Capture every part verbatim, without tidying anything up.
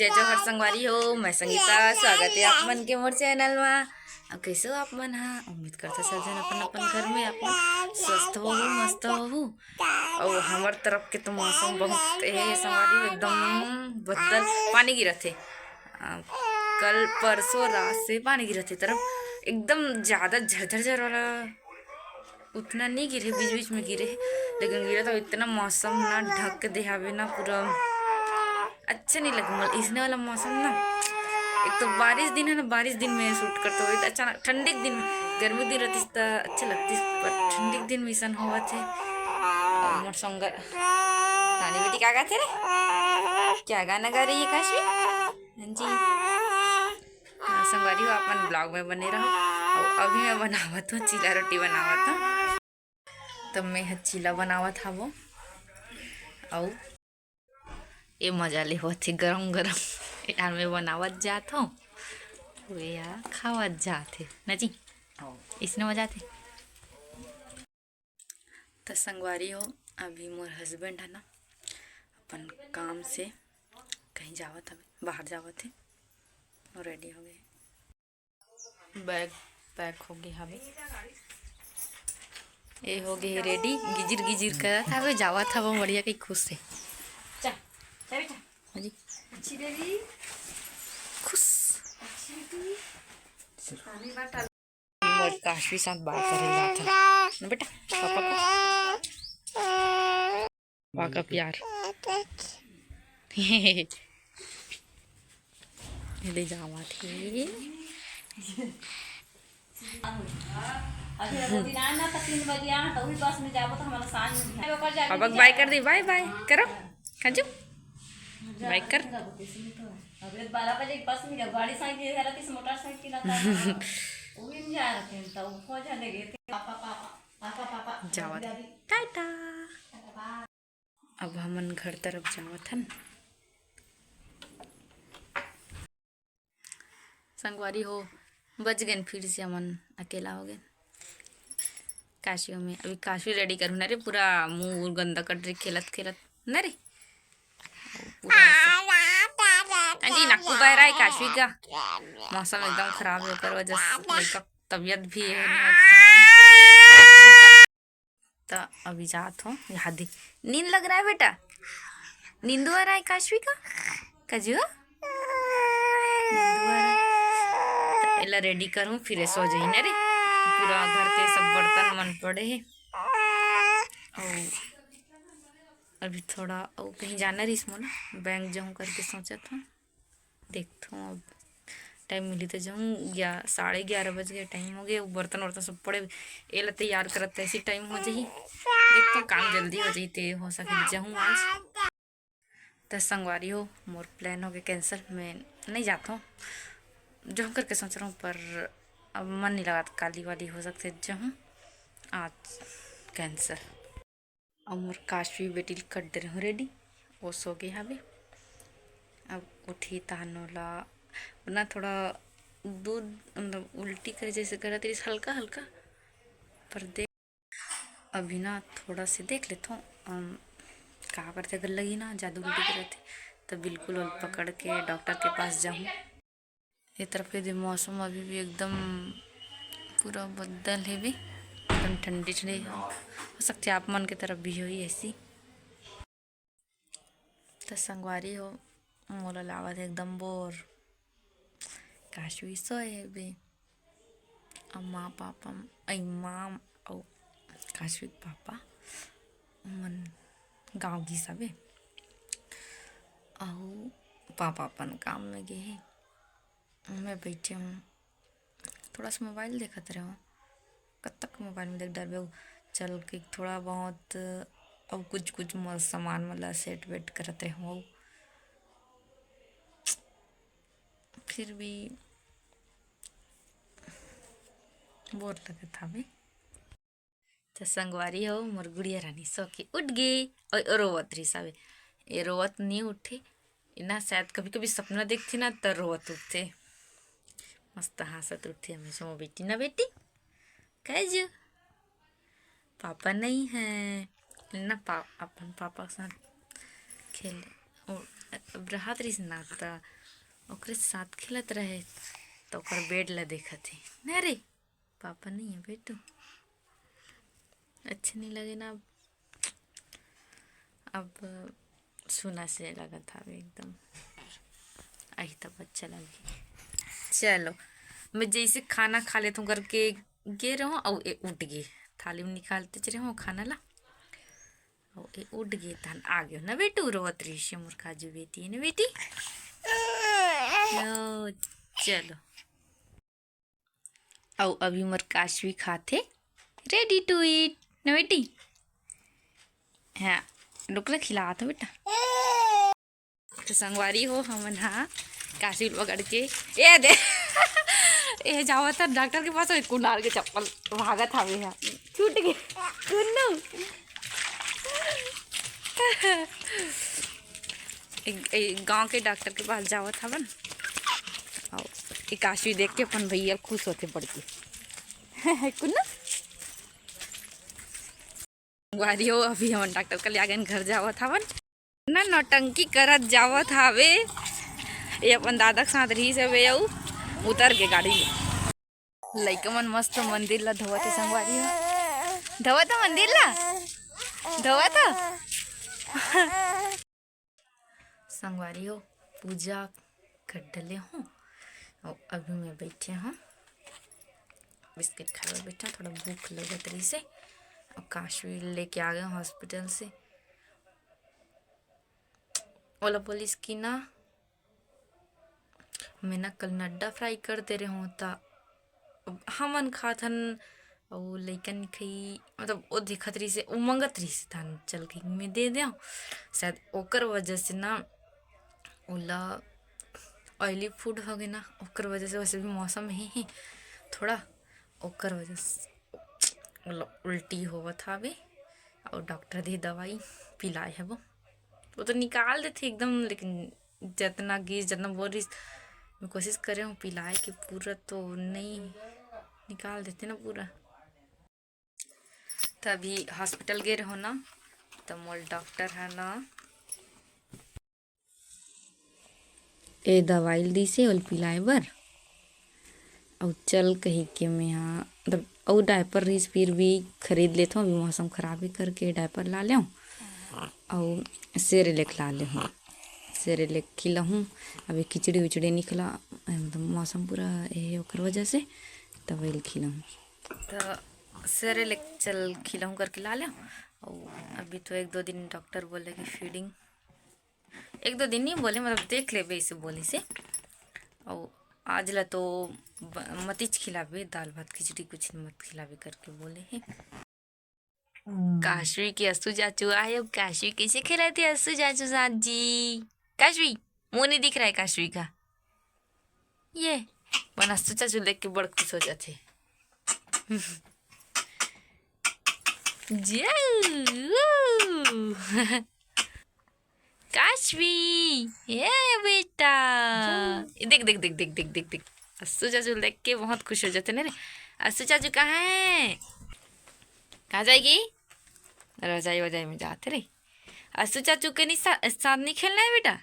जय जोहार संगवारी हो, मैं संगीता, स्वागत है आप मन के मोर चैनल मा। अब कैसे हो आप मन हा? उम्मीद करता सब जन अपन अपन घर में अपन स्वस्थ हो, मस्त हो। और हमर तरफ के तो मौसम बहुत है संगवारी हो, एकदम बदल, पानी गिरत है। आ, कल परसों रात से पानी गिरत है तरफ, एकदम ज्यादा झरझर वाला उतना नहीं गिरे, बीच बीच में गिरे, लेकिन गिरा तो इतना मौसम ना ढक के देहावे ना, पूरा अच्छा नहीं लगे मोला इसने वाला मौसम ना। एक तो बारिश दिन है ना, बारिश दिन में शूट करते हुए तो अच्छा ना, ठंडी के दिन में, गर्मी के दिन रहती तो अच्छा लगती, पर ठंडी के दिन में ऐसा होवत है। और मोर संग रानी बेटी क्या गाते रे, क्या गाना गा रही है काशी? हाँ जी। हाँ, संगवारी हो, अपन ब्लॉग में बने रहो। और अभी मैं बनावत हूँ, चीला रोटी बनावत हूँ। तो मैं ह चीला बनावत हवो। अउ ए मजा ले होत हे गरम गरम। ए डाल में बनावत जात हो, वे या खावत जात हे ना जी। इसने मजा आथे। त संगवारी हो, अभी मोर हस्बैंड है ना, अपन काम से कहीं जावत हवे, बाहर जावत हे, और रेडी हो गए। बैग पैक हो गए हवे, ए हो गए रेडी, गिजिर गिजिर करत हवे, जावत हवे बढ़िया कहीं खुश से। चल, चल बेटा। हाँ जी। अच्छी बेबी। खुश। अच्छी बेटी। मोर काशवी साथ बात करे जात हे ना बेटा, पापा का, पापा का प्यार। ये ले जावा थे। अभी वो दिन आए ना तो तीन बजे आए तो वही बस में जाबो तो हमारा साँझ में भी है। पापा को बाय कर दे, बाय बाय करो। काजू, बाय कर। अबे बारह बजे के बस में जब गाड़ी साइकिल है, रहती मोटरसाइकिल आता है। वही में जा रहे थे, तो वो खोज ले गए थे। Papa, papa, papa, papa. जावत। दादी। टाटा। टाटा, बाय। अब हमन घर तरफ जावत हन। संगवारी हो, बच गए फिर से हमन अकेला हो गए। काशियों में अभी काशी रेडी करूँ ना रे, पूरा मुंह गंदा कर रही खेलत खेलत ना रे। पूरा ऐसे। हाँ जी, नाकू बह रहा है काशी का। मौसम एकदम खराब है, ओकर वजह से लड़का तबीयत भी है नहीं अच्छा। त अभी जात हो, यहाँ दे। नींद लग रहा है बेटा? नींदू आ रहा है काशवी का? काजू? नींदू आ रहा है। त एला रेडी करूँ, फिर ये सो जाही ना रे। पूरा घर के सब बर्तन मन पड़े हे। अउ अभी थोड़ा अउ कहीं जाना रहिस मोला, बैंक जाऊँ करके सोचत हूँ। देखथों अब टाइम मिली त जाहूँ। ग्या-, साढ़े ग्यारह बज गए, टाइम हो गया। वो बर्तन वर्तन सब पड़े, एला तैयार करत ऐसी टाइम हो जाही। देखथों काम जल्दी हो जाही ते हो सके जाहूँ आज। त संगवारी हो, मोर प्लान हो गया कैंसिल, मैं नहीं जाता हूँ। जाहूँ करके सोच रहा हूँ, पर अब मन नहीं लगा, काली वाली हो सकते जाहूँ, आज कैंसिल। अब मोर काशवी बेटी ल कर दे रहूँ रेडी, वो सो गे हवे। अब उठी तहन ओला ना थोड़ा दूध, मतलब उल्टी करे जैसे करत रहिस हल्का हल्का, पर देख अभी ना थोड़ा से देख लेथों, अम, का करथे, अगर लगी ना जादू उल्टी करत हे, त बिल्कुल ओला पकड़ के डॉक्टर के पास जाहूँ। ये तरफ के दे मौसम अभी भी एकदम पूरा बदल हेबे, एकदम ठंडी ठंडी। हो सकथे आप मन के तरफ भी होही ऐसी। त संगवारी हो, मोला लावत हे एकदम बोर। काशवी सोए हेबे। अउ माँ पापा, अई माँ अउ काशवी के पापा मन गाँव गिस हवे। अउ पापा अपन काम में गे हे। मैं बैठे हूँ, थोड़ा सा मोबाइल देखत रहूँ। कब तक मोबाइल में देख डरबे? चल के थोड़ा बहुत अउ कुछ कुछ म-, सामान मन ला सेट वेट करत रहूँ। फिर भी बोर लगत हवे। त संगवारी हो, मोर गुड़िया रानी सो के उठ गे। अउ रोवत रहिस हवे, ये रोवत नहीं उठे। इना शायद कभी कभी सपना देखथे ना, त रोवत उठथे। मस्त हाँसत उठथे हमेशा मोर बेटी ना बेटी। काजू, पापा नहीं है ना, पा-, अपन पापा के साथ खेले। ओ, अब रहत रहिस ना, त ओकरे साथ खेलत रहे, त ओकर बेड ला देखत हे। ना रे, पापा नहीं है बेटू, अच्छा नहीं लगे ना। अब, अब सुना से लगत हवे एकदम। आही तब अच्छा लगे। चलो, मैं जैसे खाना खा लेत हूँ करके गे रहूँ, अउ ए उठ गे, थाली में निकालते च रहूँ खाना ला, अउ ए उठ गे, तहन आ गयो ना बेटू, रोवत रहिस हे मोर काजू बेटी, है ना बेटी? ओ, चलो। अउ अभी मोर काशवी खाथे, ready to eat ना बेटी? हाँ, रुक ना, खिलात हो बेटा। तो संगवारी हो, हमन हा काशवी ल पकड़ के, ए दे, ए जावत हा डॉक्टर के पास, कुनाल के चप्पल भागत हवे हा, छूट गे, कुन्नू। एक, एक गांव के डॉक्टर के पास जावत हवन, अउ ए काशवी देख के अपन भैया खुश होथे बड़के। कुन्नू, संगवारी हो, अभी हमन डॉक्टर करा ले आ गेन, घर जावत हवन ना, नौटंकी करत जावत हावे। ये अपन दादा के साथ रहिस हवे, अउ उतर के गाड़ी में। लइका मन मस्त मंदिर ला धोवत हे संगवारी हो, धोवत हे मंदिर ला, धोवत हे। संगवारी हो, पूजा कर डले हूँ, अउ अभी मैं बैठे हूँ, बिस्किट खाए बर बैठे हूँ, थोड़ा भूख लगत रहिस हे, अउ काशवी लेके आ गए हूँ हॉस्पिटल से। ओला बोलिस कि ना, मैं ना कल नड्डा फ्राई कर दे रहे हूँ, त अब हमन खाथन, अउ लइका नइ खाई, मतलब, वो देखत रहिस हे, वो मंगत रहिस हे, तहन चल के मैं दे देव। शायद ओकर वजह से ना, ओला ऑयली फूड हो गए ना, ओकर वजह से, वैसे भी मौसम हे, हे थोड़ा, ओकर वजह से ओला उल्टी होवत हावे, अउ डॉक्टर दे दवाई पिलाए हे वो, वो तो निकाल देथे एकदम, लेकिन जतना गिस, जतना बोल रहिस, मैं कोशिश करे हूँ पिलाए के, पूरा तो नहीं निकाल देथे ना पूरा। त अभी हॉस्पिटल गे रहो ना, त मोल डॉक्टर ह ना ए दवाई ल दिस हे ओल पिलाए बर। अउ चल कही के मैं हा, मतलब, अउ डायपर रहिस, फिर भी खरीद लेथों, अभी मौसम खराब हे करके डायपर ला लेव, अउ सेरेलेक ला लेहूँ, सेरेलेक खिलाहूँ। अभी खिचड़ी विचड़ी निकला, मतलब, मौसम पूरा ए ओकर वजह से, त वही खिलाहूँ। त सेरेलेक चल खिलाहूँ करके ला लेव। अउ अभी तो एक दो दिन डॉक्टर बोले कि फीडिंग, एक दो दिन नहीं बोले, मतलब, देख लेबे, ऐसे बोलिस हे। अउ आज ला तो ब-, मतिच खिलाबे, दाल भात खिचड़ी कुछ मत खिलाबे करके बोले हे। काशवी के अस्सू चाचू आए, अब काशवी कैसे खिलाते अस्सू चाचू साथ जी? काशवी, मुंह नहीं दिख रहा है काशवी का। ये, मन अस्सू चाचू देख के बड़ खुश हो जाथे। जाऊ। काशवी, ए बेटा। ये देख, देख, देख, देख, देख, देख, देख। अस्सू चाचू देख के बहुत खुश हो जाते ना रे। अस्सू चाचू कहाँ है? कहाँ जाएगी? रजाई वजाई में जाते रे। अस्सू चाचू के नहीं सा-, साथ नहीं खेलना है बेटा।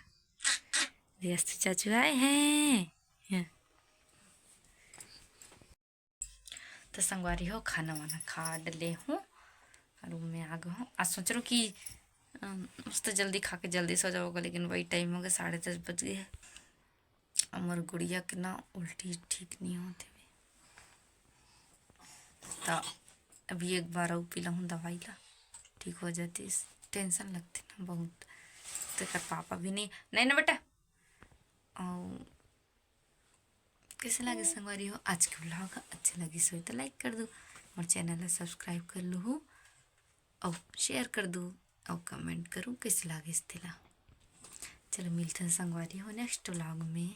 ये अस्सू चाचू आए हैं। हाँ। तो संगवारी हो, खाना वाना खा डले हूँ, रूम में आ गए हूँ। आज सोच रहा हूँ कि, अम, मस्त जल्दी खा के जल्दी सो जाओगे, लेकिन वही टाइम हो गया, साढ़े दस बज गए। हमर गुड़िया के ना उल्टी ठीक नहीं होते हुए, तो अभी एक बार अउ पिलाहूँ दवाई ला, ठीक हो जाती। टेंशन लगती ना बहुत, तो कर पापा भी नहीं, नहीं ना बेटा। और कैसे लगे संगवारी हो आज के व्लॉग? अच्छा लगिस होही तो लाइक कर दो, मोर चैनल ला सब्सक्राइब कर लूहू, और शेयर कर दो, और कमेंट करो कैसे लगिस तेला। चलो मिलते हैं संगवारी हो नेक्स्ट व्लॉग में।